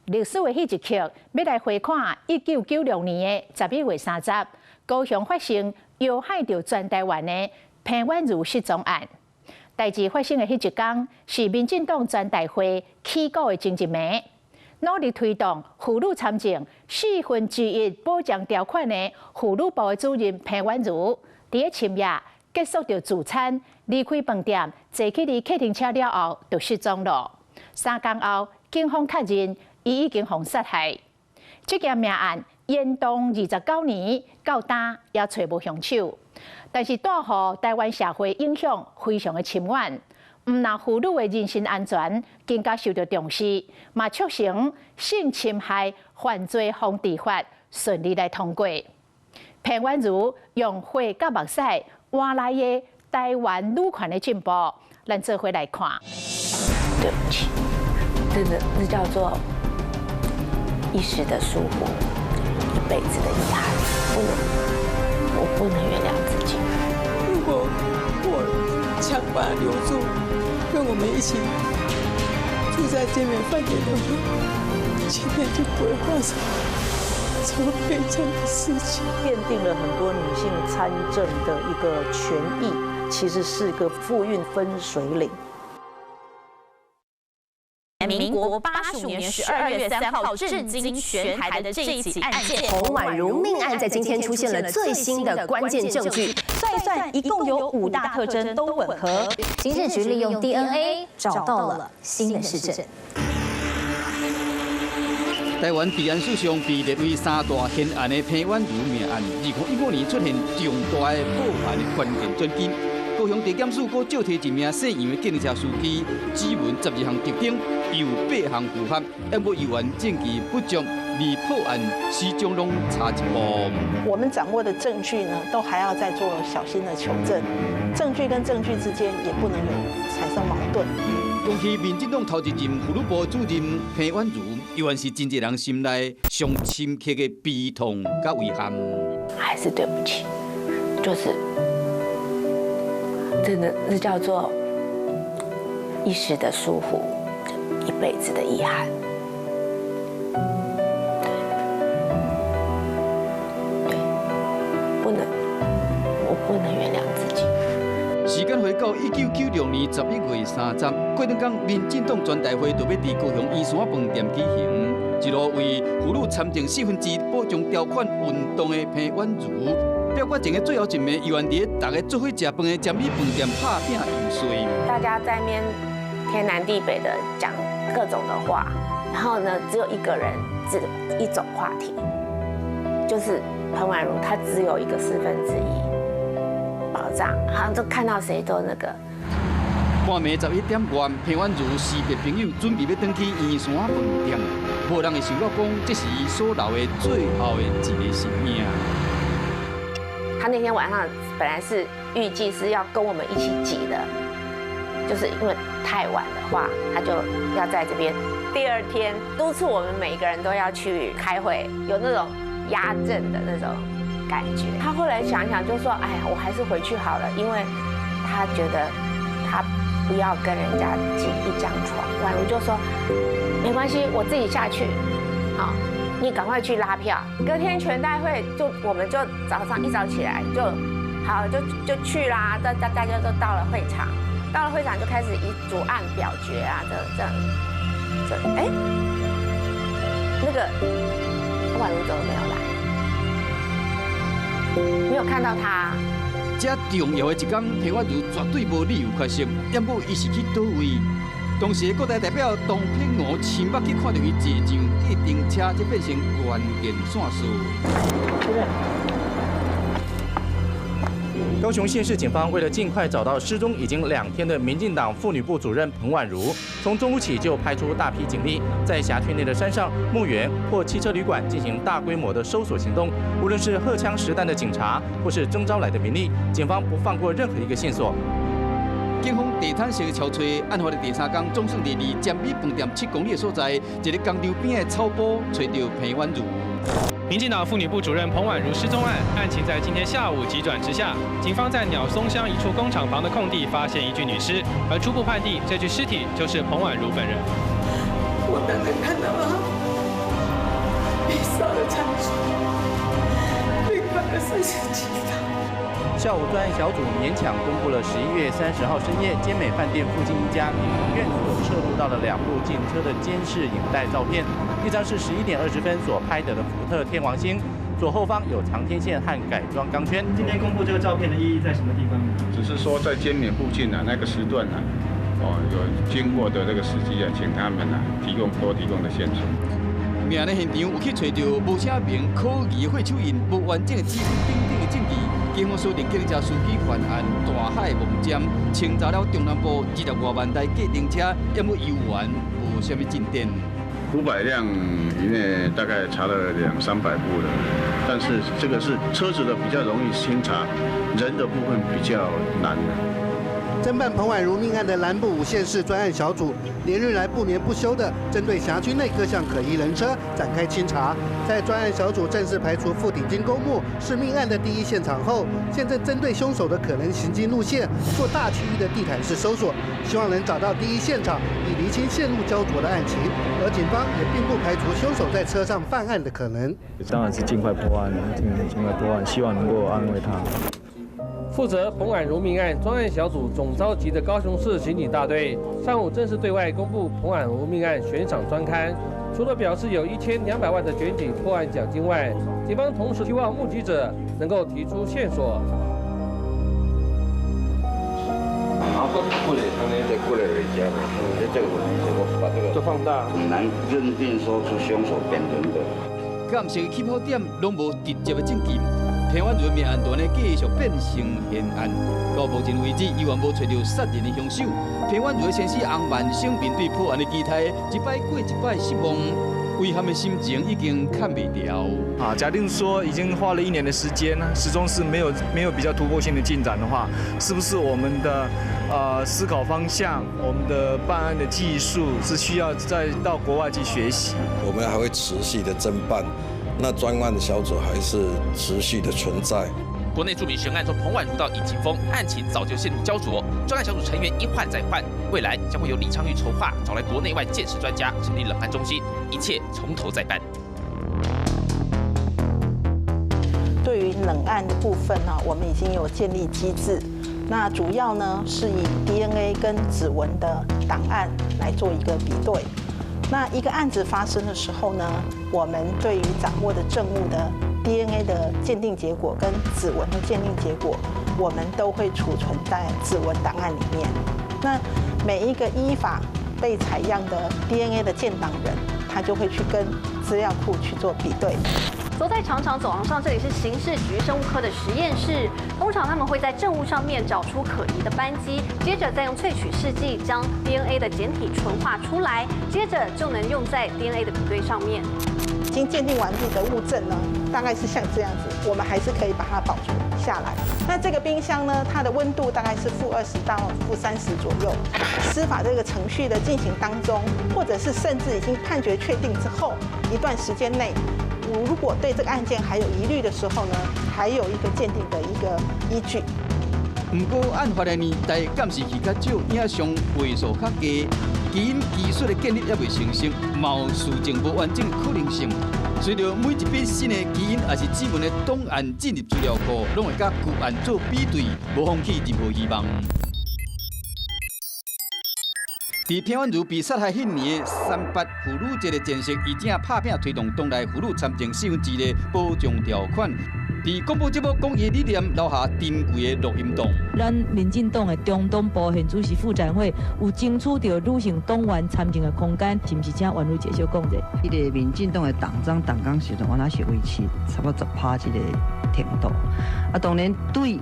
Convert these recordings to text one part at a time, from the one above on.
歷史的彼一刻，欲來回看1996年的11月30，高雄發生搖撼著全台灣的彭婉如失蹤案。代誌發生的彼一工，是民進黨全代會起鼓的前一暝，努力推動婦女參政1/4保障條款的婦女部的主任彭婉如，佇咧深夜結束著聚餐，離開飯店，坐去佇客停車了後，就失蹤了。3工後，警方確認伊已經予殺害。這件命案延宕29年，到今也揣無兇手。但是帶予台灣社會影響非常的深遠，毋但婦女的人身安全更加受到重視，嘛促成性侵害犯罪防治法順利來通過。彭婉如用血佮目屎換來的台灣女權的進步，咱做伙來看。對不起，真的，那叫做一時的疏忽，一輩子的遺憾，不能，我不能原諒自己。如果我強把他留住，跟我們一起住在這邊飯店的話，今天就不會發生這麼悲慘的事情。奠定了很多女性參政的一個權益，其實是個婦運分水嶺。民國85年12月3號，震驚全台的這一起案件，彭婉如命案在今天出現了最新的關鍵證據。算一算，一共有五大特徵都吻合。刑事局利用 DNA 找到了新的屍證。台灣治安史上被列為三大懸案的彭婉如命案，2015年出現重大的破案的關鍵轉機。高雄地檢署閣借提一名姓楊的計程車司機，指紋12項特徵有八項符合，毋過猶原證據不足，離破案始終攏差一步。我們掌握的證據呢，都還要再做小心的求證，證據跟證據之間也不能有產生矛盾。講起民進黨頭一任婦女部主任彭婉如，猶原是真濟人心內上深刻的悲痛佮遺憾。還是對不起，就是真的，那叫做一時的疏忽，一輩子的遺憾。對，不能，我不能原諒自己。時間回到1996年11月30，過兩工民進黨全代會就欲佇高雄圓山飯店舉行。一路為婦女參政1/4保障條款運動的彭婉如，表決前的最後一暝，猶原佇大家做伙食飯的占美飯店拍拚遊說。大家在那邊天南地北的講各種的話，然後呢，只有一個人只一種話題，就是彭婉如，她只有一個1/4保障，好像就看到誰都那個。半暝11點外，彭婉如辭別朋友，準備欲轉去圓山飯店，無人會想到講，這是伊所留的最後的一个生命。他那天晚上本來是預計是要跟我們一起擠的，就是因為太晚的話，他就要在這邊。第二天督促我們每個人都要去開會，有那種壓陣的那種感覺。他後來想想就說：“哎呀，我還是回去好了，因為他覺得他不要跟人家擠一張床。”婉如就說：“沒關係，我自己下去。好，你趕快去拉票。”隔天全代會就我們就早上一早起來就好就去啦，大家都到了會場，到了會場就開始以逐案表決啊，這哎，那個婉如怎麼沒有來？沒有看到他。這重要的一工，彭婉如絕對無理由缺席，毋過伊是去佗位？當時的國大代表董品娥親目去看著伊坐上計程車，這變成關鍵線索。高雄縣市警方為了盡快找到失蹤已經2天的民進黨婦女部主任彭婉如，從中午起就派出大批警力，在轄區內的山上、墓園或汽車旅館進行大規模的搜索行動。無論是荷槍實彈的警察，或是徵召來的民力，警方不放過任何一個線索。警方地毯式的搜查，案發的第三工，總算佇離占美飯店7公里的所在，一个工廠邊的草埔揣著彭婉如。民進黨婦女部主任彭婉如失蹤案，案情在今天下午急轉直下。警方在鳥松鄉一處工廠旁的空地發現一具女屍，而初步判定這具屍體就是彭婉如本人。我剛剛看到他自己的。下午，专案小组勉强公布了11月30号深夜坚美饭店附近一家美容院所摄录到的两部警车的监视影带照片，一张是11点20分所拍得的福特天王星，左后方有长天线和改装钢圈。今天公布这个照片的意义在什么地方？只是说在坚美附近啊，那个时段呢，哦，有经过的那个司机啊，请他们啊提供多提供的线索。命案的现场有去揣著无写明可疑血手印、无完整的指纹等等的证据，警方锁定计程车司机犯案，大海摸针，清查了中南部20外万台计程车，犹阁犹原无啥物进展。500辆以内大概查了两三百部了，但是这个是车子的比较容易清查，人的部分比较难。侦办彭婉如命案的南部五县市专案小组，连日来不眠不休地针对辖区内各项可疑人车展开清查。在专案小组正式排除富鼎金公墓是命案的第一现场后，现正针对凶手的可能行进路线做大区域的地毯式搜索，希望能找到第一现场，以厘清陷入胶着的案情。而警方也并不排除凶手在车上犯案的可能。当然是尽快破案，尽快破案，希望能够安慰他。负责彭婉如命案专案小组总召集的高雄市刑警大队，上午正式对外公布彭婉如命案悬赏专刊。除了表示有1200万的检警破案奖金外，警方同时希望目击者能够提出线索。然后过来，他们再过来回家，这个我把这个做放大，很难认定说是凶手本人的。监视起跑点拢无直接的证据。彭婉如命案断的继续变成悬案，到目前为止，犹原无揣著杀人的凶手。彭婉如的先生洪万生面对破案的期待，一摆过一摆失望，遗憾的心情已经崁袂牢。啊，假定说已经花了一年的时间，始终是没有比较突破性的进展的话，是不是我们的思考方向、我们的办案的技术是需要再到国外去学习？我们还会持续的侦办。那专案小组还是持续的存在。国内著名悬案从彭婉如到尹清峰，案情早就陷入胶着。专案小组成员一换再换，未来将会由李昌钰筹划，找来国内外鉴识专家，成立冷案中心，一切从头再办。对于冷案的部分呢，我们已经有建立机制。那主要呢是以 DNA 跟指纹的档案来做一个比对。那一个案子发生的时候呢，我们对于掌握的证物的 DNA 的鉴定结果跟指纹的鉴定结果，我们都会储存在指纹档案里面。那每一个依法被采样的 DNA 的建档人，他就会去跟资料库去做比对。走在长长走廊上，这里是刑事局生物科的实验室。通常他们会在证物上面找出可疑的斑迹，接着再用萃取试剂将 DNA 的检体纯化出来，接着就能用在 DNA 的比对上面。经鉴定完毕的物证呢，大概是像这样子，我们还是可以把它保存下来。那这个冰箱呢，它的温度大概是-20到-30左右。司法这个程序的进行当中，或者是甚至已经判决确定之后一段时间内，我如果对这个案件还有疑虑的时候呢，还有一个鉴定的一个依据。毋过案发的年代监视器较少，影像画素较低，基因技术的建立犹未成熟，嘛有事证无完整的可能性。随著每一笔新的基因抑是指纹的档案进入资料库，拢会佮旧案做比对，无放弃任何希望。伫彭婉如被杀害彼年的三八妇女节的前夕，伊正拍拚推动党内妇女参政四分之一的保障条款。伫广播节目讲伊理念，留下珍贵的录音档。咱民进党的中党部现主席妇展会有争取著女性党员参政的空间，是毋是？请婉如姐小讲者。彼个民进党的党章党纲时阵，原来是维持差不多10%这个程度。啊，当然对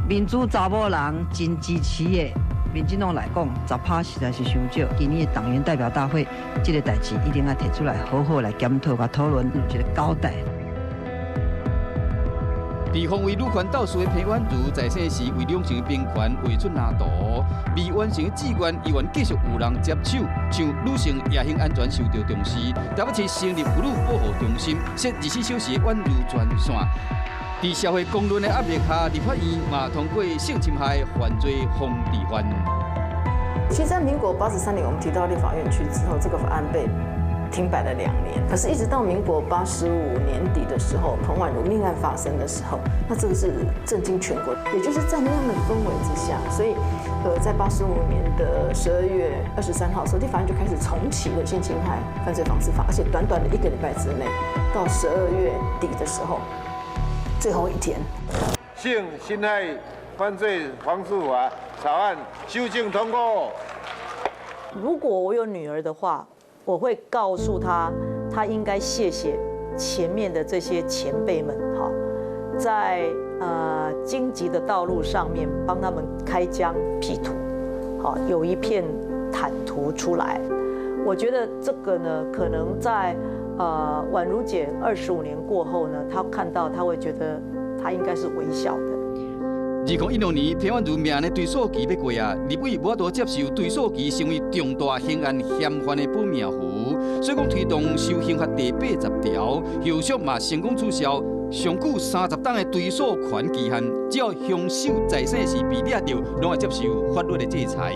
民主查某人真支持的民进党来讲，十趴实在是伤少。今年的党员代表大会，这个代志一定要提出来，好好来检讨佮讨论，有一个交代。被封为女权斗士的彭婉如，在生时为两性平权画出蓝图，未完成的志愿，犹原继续有人接手。像女性夜行安全受到重视，台北市成立妇女保护中心，设24小时婉如专线。伫社会公论的压力下，立法院嘛通过性侵害犯罪防治法。其实，在民国83年，我们提到立法院去之后，这个法案被停摆了2年。可是，一直到民国85年底的时候，彭婉如命案发生的时候，那这个是震惊全国，也就是在那样的氛围之下，所以，在85年的12月23号的时候，立法院就开始重启了性侵害犯罪防治法，而且短短的一个礼拜之内，到12月底的时候，最后一天，性侵害犯罪防治法草案修正通过。如果我有女儿的话，我会告诉她，她应该谢谢前面的这些前辈们，哈，在荆棘的道路上面帮他们开疆辟土，好，有一片坦途出来。我觉得这个呢，可能在婉如姐25年过后呢，她看到她会觉得她应该是微笑的。2016年，彭婉如命案的追诉期欲过啊，立委无法度接受追诉期成为重大刑案嫌犯的保命符，所以讲推動修刑法第八十條，後續嘛成功取消上久30冬的追訴權期限，只要兇手在生時被掠著，攏會接受法律的制裁。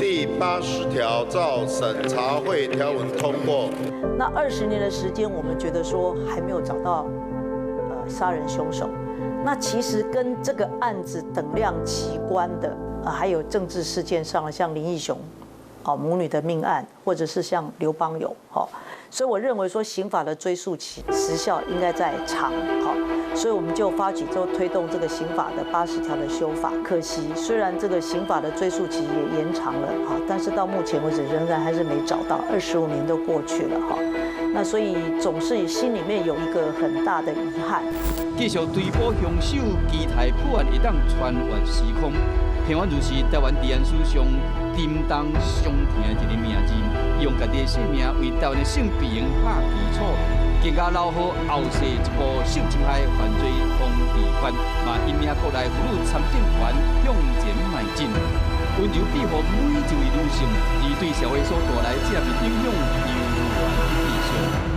第八十條照審查會條文通過。那20年的時間，我們覺得說還沒有找到殺人兇手。那其實跟這個案子等量齊觀的，還有政治事件上的，像林義雄，哦母女的命案，或者是像劉邦友，哈，所以我認為說刑法的追訴期時效應該再長，好，所以我們就發起之後推動這個刑法的八十條的修法。可惜雖然這個刑法的追訴期也延長了，哈，但是到目前為止仍然還是沒找到，25年都過去了，哈。那所以總是心裡面有一個很大的遺憾。繼續追捕兇手，期待破案會當穿越時空。彭婉如是台灣治安史上沉重傷痛的一个名字，用家己的性命為台灣的性平打基礎，更加留予後世一部性侵害犯罪防治法，嘛引領國內婦女參政權向前邁進。溫柔庇護每一位女性，而對社會所帶來正面影響，猶原繼續。